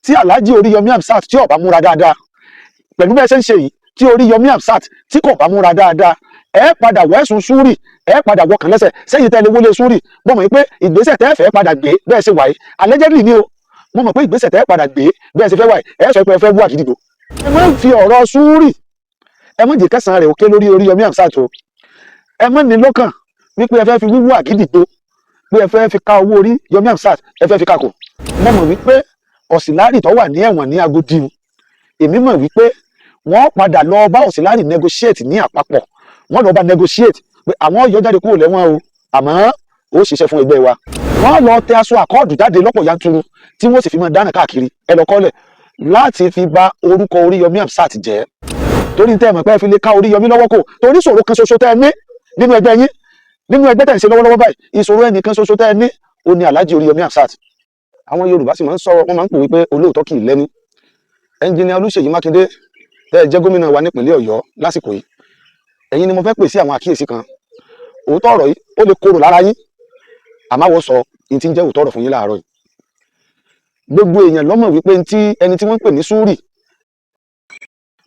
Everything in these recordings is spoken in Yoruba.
Tí Alhaji Oríyọmí Hamzat tí ó bá múra dáadáa pẹ̀lú bẹ́ẹ̀ ṣe ń ṣe yìí, tí Oríyọmí Hamzat tí kò bá múra dáadáa, ẹ padà wọ ẹ̀sùn Súrì, ẹ padà wọkàn lẹ́sẹ̀ sẹ́yìn tẹ́lẹ̀ wọlé Súrì. Mo mọ̀ pé ìgbésẹ̀ tẹ́ fẹ́ padà gbé bẹ́ẹ̀ ṣe wáyé, allegedly ni o, mo mọ̀ pé ìgbésẹ̀ tẹ́ padà gbé bẹ́ẹ̀ ṣe fẹ́ wáyé, ẹ sọ pé ẹ fẹ́ wú àgídìgbò. Ẹ má fi ọ̀rọ̀ Súrì, ẹ má jẹ́ kẹsàn-án rẹ̀ òkè lórí Oríyọmí Hamzat o. Ẹ má ní lọ́kàn wípé ẹ fẹ́ fi wíwú àgídìgbò, pé ẹ fẹ́ fi ká owó Oríyọmí Hamzat, ẹ fẹ́ fi kakò. Mo mọ̀ wípé Ọ̀sìnlárì tó wà ní ẹ̀wọ̀n ní Agodi, èmi mọ̀ wípé wọ́n padà lọ bá Ọ̀sìnlárì negotiate ní àpapọ̀. Wọ́n lọ bá negotiate pé àwọn yọ jáde kúrò lẹ́wọ̀n o, àmọ́ ó ṣiṣẹ́ fún ẹgbẹ́ wa. Wọ́n lọ tẹ aṣọ Accord jáde lọ́pọ̀ yanturu tí wọ́n sì fi máa dáná káàkiri, ẹ lọ kọ́lẹ̀, láti fi bà orúkọ Oríyọmí Hamzat jẹ́, torí tẹ́ ẹ mọ̀ pé ẹ fi lè ká Oríyọmí lọ́wọ́ kò. Torí ìṣòro kan ṣoṣo tẹ́ ẹ ní nínú ẹgbẹ́ yín, nínú ẹgbẹ́ tẹ̀ ń ṣe lọ́wọ́lọ́wọ́ báyìí, ìṣòro ẹnìkan ṣoṣo tẹ́ ẹ ní, ó ní Alhaji Oríyọmí Hamzat. Àwọn Yorùbá sì máa ń sọ̀rọ̀, wọ́n máa ń pè wípé olóòótọ́ kì í lẹ́ni. Ẹnjìnìà Olúṣèyí Mákindé, tẹ́ ẹ jẹ́ gómìnà wa nípìnlẹ̀ Ọ̀yọ́ lásìkò yìí, ẹ̀yin ni mo fẹ́ pè sí àwọn àkíyèsí kan. Òótọ́ ọ̀rọ̀ yìí, ó lè korò lára yín, àmọ́ àwọn sọ ní ti ń jẹ́ òótọ́ ọ̀rọ̀ fún yín láàárọ̀ yìí. Gbogbo èèyàn ló mọ̀ wípé tí ẹni tí wọ́n ń pè ní Súrì,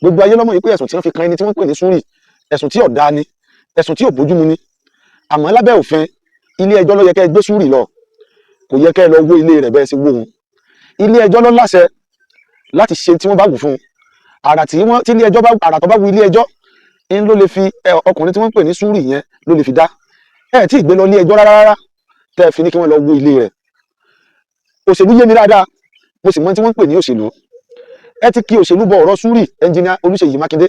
gbogbo ayé ló mọ̀ wípé ẹ̀sùn tí wọ́n fi kan ẹni tí wọ́n ń pè ní Súrì, ẹ̀sùn tí ò dáa ni, ẹ̀sùn tí ò bójúmu ni. Àmọ́ lábẹ́ òfin, ilé ẹjọ́ ló yẹ kẹ́ ẹ gbé Súrì lọ. Kò yẹ kẹ́ ẹ lọ wó ilé rẹ̀ bẹ́ẹ̀ sí wó òun. Ilé ẹjọ́ ló láṣẹ láti ṣe tí wọ́n bá wù fún un. Àrà tí wọ́n tí ilé ẹjọ́ bá, àrà tó bá wù ilé ẹjọ́ ń ló lè fi ọkùnrin tí wọ́n ń pè ní Súrì yẹn ló lè fi dá. Ẹ tí ì gbé lọ ilé ẹjọ́ rárá rárá tẹ́ ẹ fi ní kí wọ́n lọ wó ilé rẹ̀. Òṣèlú yé mi dáadáa, mo sì mọ tí wọ́n ń pè ní òṣèlú. Ẹ ti kí òṣèlú bọ ọ̀rọ̀ Súrì. Ẹnjìnìà Olúṣèyí Mákindé,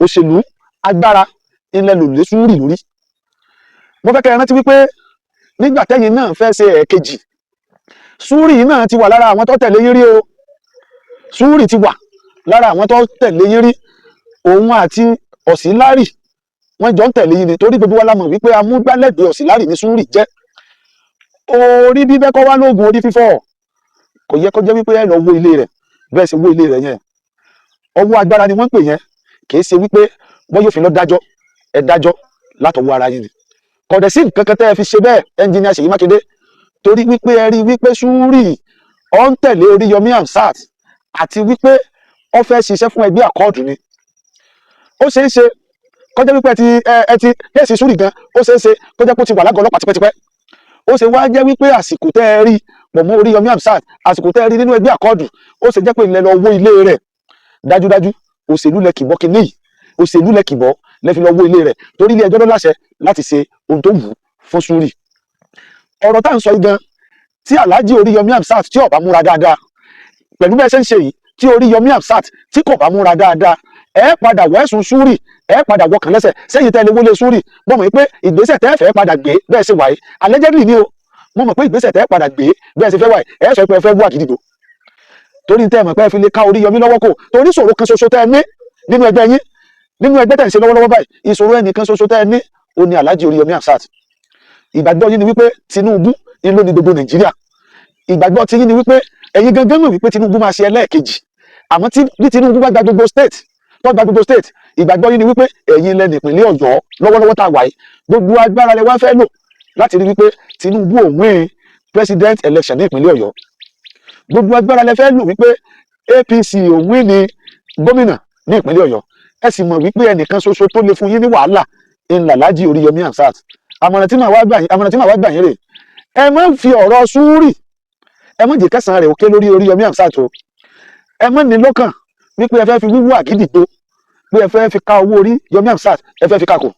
òṣèlú agbára ilẹ̀ lò lé Súrì lórí. Mo fẹ́ kẹ́ ẹ rántí wípé nígbà tẹ́yìn náà fẹ́ ṣe ẹ̀ẹ̀kejì, Súrì náà ti wà lára àwọn tó tẹ̀lé yín rí o. Súrì ti wà lára àwọn tó tẹ̀lé yín rí. Òun àti Ọ̀sìnlárì, wọ́n jọ ń tẹ̀lé yín ni, torí gbogbo wa la mọ̀ wípé amúgbálẹ́gbẹ̀ẹ́ Ọ̀sìnlárì ní Súrì jẹ́. Orí bíbẹ́ kọ́ wá lóògùn orí fífọ́. Kò yẹ kó jẹ́ wípé ẹ lọ wó ilé rẹ̀ bẹ́ẹ̀ ṣe wó ilé rẹ̀ yẹn. Ọwọ́ agbára ni wọ́n ń pè yẹn. Kì í ṣe wípé wọ́n yóò fi lọ dájọ́, ẹ dájọ́ látọwọ́ ara yín ni. Kò dẹ̀ sí nǹkan kan tẹ́ ẹ fi ṣe bẹ́ẹ̀, Ẹnjìnìà Ṣèyí Mákindé, torí wípé ẹ rí wípé Súrì ó ń tẹ̀lé Oríyọmí Hamzat àti wípé ó fẹ́ ṣiṣẹ́ fún ẹgbẹ́ Accord ni. Ó ṣeé ṣe kó jẹ́ wípé ẹ ti case Súrì gan, ó ṣeé ṣe kó jẹ́ pé ó ti wà lágọ̀ọ́ ọlọ́pàá tipẹ́tipẹ́. Ó ṣe wá jẹ́ wípé àsìkò tẹ́ ẹ rí pọ̀ mọ́ Oríyọmí Hamzat, àsìkò tẹ́ ẹ rí nínú ẹgbẹ́ Accord, ó ṣe jẹ́ pé ilẹ̀ lọ wó ilé rẹ̀? Dájúdájú, òṣèlú lẹ kìbọ́ kinní yìí, òṣèlú lẹ kìbọ́ lẹ fi lọ wó ilé rẹ̀, torí ilé ẹjọ́ ló láṣẹ láti ṣe ohun tó wù ú fún Súrì. Ọ̀rọ̀ tá à ń sọ yìí gan, tí Alhaji Oríyọmí Hamzat tí ó bá múra dáadáa pẹ̀lú bẹ́ẹ̀ ṣe ń ṣe yìí, tí Oríyọmí Hamzat tí kò bá múra dáadáa, ẹ padà wọ ẹ̀sùn Súrì, ẹ padà wọkàn lẹ́sẹ̀ sẹ́yìn tẹ́lẹ̀ wọlé Súrì. Mo mọ̀ pé ìgbésẹ̀ tẹ́ fẹ́ padà gbé bẹ́ẹ̀ ṣe wáyé, allegedly ni o, mo mọ̀ pé ìgbésẹ̀ tẹ́ padà gbé bẹ́ẹ̀ ṣe fẹ́ wáyé, ẹ sọ pé ẹ fẹ́ wú àgídìgbò, torí tẹ́ ẹ mọ̀ pé ẹ fi lè ká Oríyọmí lọ́wọ́ kò. Torí ìṣòro kan ṣoṣo tẹ́ ẹ ní nínú ẹgbẹ́ yín, nínú ẹgbẹ́ tẹ̀ ń ṣe lọ́wọ́lọ́wọ́ báyìí, ìṣòro ẹnìkan ṣoṣo tẹ́ ẹ ní, ó ní Alhaji Oríyọmí Hamzat. Ìgbàgbọ́ yín ni wípé Tinubu ni ló ní gbogbo Nàìjíríà. Ìgbàgbọ́ tí yín ni wípé ẹ̀yin gangan mọ̀ wípé Tinubu máa ṣe ẹlẹ́ẹ̀kejì. Àmọ́ tí bí Tinubu bá gba gbogbo state, tó gba gbogbo state, ìgbàgbọ́ yín ni wípé ẹ̀yin lẹ nípìnlẹ̀ Ọ̀yọ́ lọ́wọ́lọ́wọ́ tá a wà yìí. Gbogbo agbára lẹ wá fẹ́ lò láti rí wípé Tinubu ò win president election ní ìpínlẹ̀ Ọ̀yọ́. Gbogbo agbára lẹ fẹ́ lò wípé APC ò win ní gómìnà ní ìpínlẹ̀ Ọ̀yọ́. Ẹ sì mọ̀ wípé ẹnìkan ṣoṣo tó lè fún yín ní wàhálà ńlá Alhaji Oríyọmí Hamzat. Àmọ̀ràn tí màá wá gbà yín rè: ẹ má fi ọ̀rọ̀ Súrì, ẹ má jẹ́ kẹsàn-án rẹ̀ òkè lórí Oríyọmí Hamzat o. Ẹ má ní lọ́kàn wípé ẹ fẹ́ fi wíwú àgídìgbò, pé ẹ fẹ́ fi ká owó Oríyọmí Hamzat, ẹ fẹ́ fi kakò.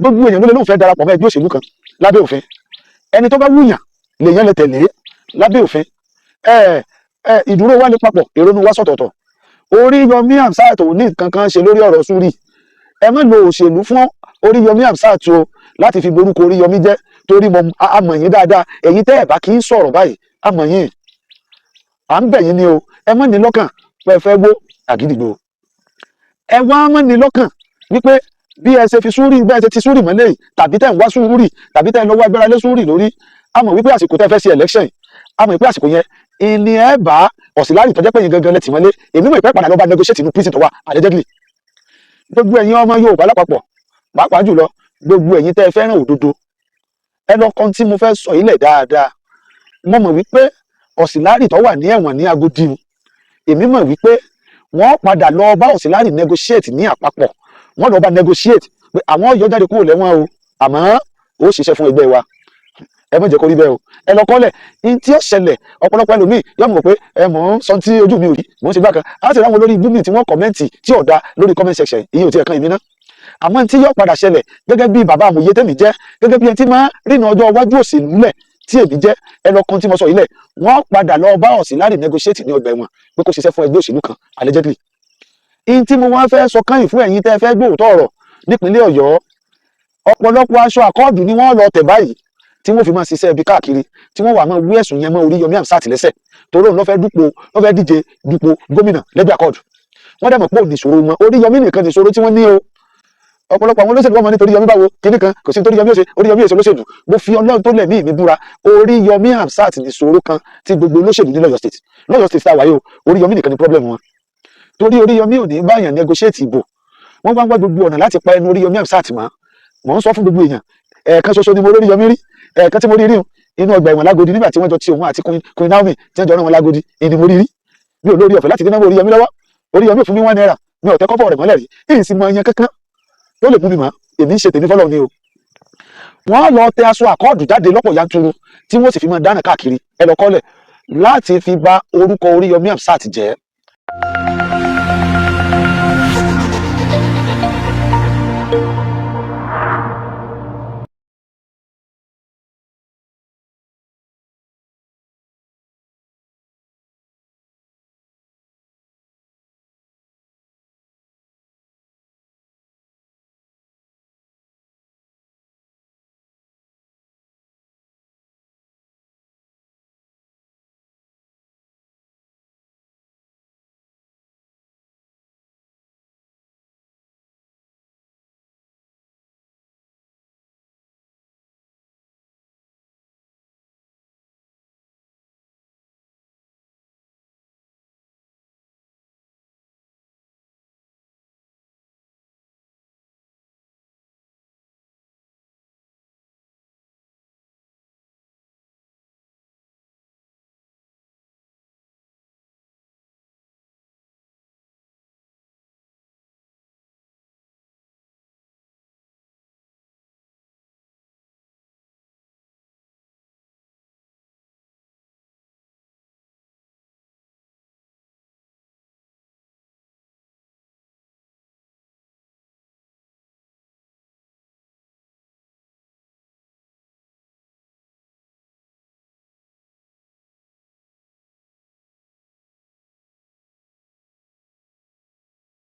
Gbogbo èèyàn ló lè lóun fẹ́ darapọ̀ mọ́ ẹgbẹ́ òṣèlú kan. Lábẹ́ òfin, ẹni tó bá wúyàn lèèyàn lè tẹ̀lé lábẹ́ òfin. Ẹ ẹ ìdúró wa lè papọ̀, èrònú wa sọ̀tọ̀ọ̀tọ̀. Oríyọmí Hamzat ò ní nǹkan kan ṣe lórí ọ̀rọ̀ Súrì. Ẹ má lo òṣèlú fún Oríyọmí Hamzat o láti fi borúkọ Oríyọmí jẹ́, torí mo amọ̀ yín dáadáa. Ẹ̀yin tẹ́ ẹ̀ bá kí ń sọ̀rọ̀ báyìí, amọ̀ yín. À ń bẹ̀ yín ni o. Ẹ má ní lọ́kàn pé ẹ fẹ́ wó àgídìgbò. Ẹ wá má ní lọ́kàn wípé bí ẹ ṣe fi Súrì, bẹ́ẹ̀ ṣe ti Súrì mọ́lẹ̀ yìí, tàbí tẹ́ ń wá Súrì, tàbí tẹ́ ń lọ́wọ́ agbára lé Súrì lórí. A mọ̀ wípé àsìkò tẹ́ fẹ́ ṣe election yìí, a mọ̀ wípé àsìkò yẹn ìní ẹ bá Ọ̀sìnláàrì tó jẹ́ pé yín gangan lẹ tì mọ́lé. Èmi mọ̀ ìpẹ́ padà lọ́ba negotiate inú prison tó wà allegedly. Gbogbo ẹ̀yin ọmọ Yorùbá lápapọ̀, pàápàá jùlọ gbogbo ẹ̀yin tẹ́ ẹ fẹ́ràn òdodo, ẹ lọ kan tí mo fẹ́ sọ ilẹ̀ dáadáa. Mo mọ̀ wípé Auxiliary tó wà ní ẹ̀wọ̀n ní Agodi, èmi mọ̀ wípé wọ́n padà lọ bá Auxiliary negotiate ní àpapọ̀. Wọ́n lọ bá negotiate pé àwọn yọ jáde kúrò lẹ́wọ̀n o, àmọ́ ó ṣiṣẹ́ fún ẹgbẹ́ wa. Ẹ má jẹ́ kó rí bẹ́ẹ̀ o. Ẹ lọ kọ́lẹ̀ ní tí ó ṣẹlẹ̀. Ọ̀pọ̀lọpọ̀ ẹlòmíì yóò mọ̀ pé ẹ mọ̀ ń sọ tí ojú mi ò rí, mò ń ṣe bákan. Á sì ráwọn olórí ibú mi tí wọ́n comment tí ò da lórí comment section. Ìyẹn ò tiẹ̀ kan èmi ná. Àmọ́ tí yóò padà ṣẹlẹ̀, gẹ́gẹ́ bí bàbá àmọ̀ye tèmi jẹ́, gẹ́gẹ́ bí ẹni tí máa rìnà ọjọ́ iwájú òṣèlú lẹ̀ tí èmi jẹ́, ẹ lọ kan tí mo sọ yìí lẹ̀. Wọ́n padà lọ bá Auxiliary negotiate ní ọgbà ẹ̀wọ̀n pé kó ṣiṣẹ́ fún ẹgbẹ́ òṣèlú kan, allegedly. In tí mo wá fẹ́ sọ kányìn fún ẹ̀yin tẹ́ fẹ́ gbóòótọ́ ọ̀rọ̀ nípínlẹ̀ Ọ̀yọ́, ọ̀pọ̀lọpọ̀ aṣọ Accord ni wọ́n lọ tẹ̀ báyìí tí wọ́n fi máa ṣiṣẹ́ ibi káàkiri, tí wọ́n wà máa wí ẹ̀sùn yẹn mọ́ Oríyọmí Hamzat lẹ́sẹ̀, torí òun ló fẹ́ dúpọ̀, ló fẹ́ díje dupò gómìnà lẹ́gbẹ́ Accord. Wọ́n dẹ̀ mọ̀ pé òun nìṣòro wọn. Oríyọmí nìkan nìṣòro tí wọ́n ní o. Ọ̀pọ̀lọpọ̀ àwọn olóṣèlú wọn mọ̀ nítorí Yọmí báwo kíní kan kò sí nítorí Yọmí ó ṣe. Oríyọmí èso olóṣèlú. Mo fi Ọlọ́run tó lẹ̀mí mi búra, Oríyọmí Hamzat nìṣòro kan tí gbogbo olóṣèlú ní lọ́yọ̀ State. Lọ́yọ̀ State tá a wáyé o, Oríyọmí nìkan ni problem wọn, torí Oríyọmí ò ní báyàn negotiate ìbò. Wọ́n wá ń wá gbogbo ọ̀nà láti pa ẹnu Oríyọmí Hamzat mọ́. Mò ń sọ fún gbogbo èèyàn, ẹ̀ẹ̀kan ṣoṣo ni mo rí Oríyọmí rí. Ẹ̀ẹ̀kan tí mo rí rí inú ọgbà ẹ̀wọ̀n lágodi, nígbà tí wọ́n jọ ti òun àti Queen Naomi tí wọ́n jọ rán wọn lágodi, ìní mo rí rí. Mi ò lórí ọ̀fẹ́ láti dín náà Oríyọmí lọ́wọ́. Oríyọmí ò fún mi ₦1. Mi ò tẹ́ kọ́bọ̀ rẹ̀ mọ́lẹ̀ rí. Èyí sì mọ ẹyẹn kankan tó lè mú mi mọ́. Èmi ń ṣe tèmi fọlọ́ ni o. Wọ́n lọ tẹ aṣọ Accord jáde lọ́pọ̀ yanturu tí wọ́n sì fi máa dáná káàkiri. Ẹ lọ kọ́lẹ̀ láti fi bà orúkọ Oríyọmí Hamzat jẹ́.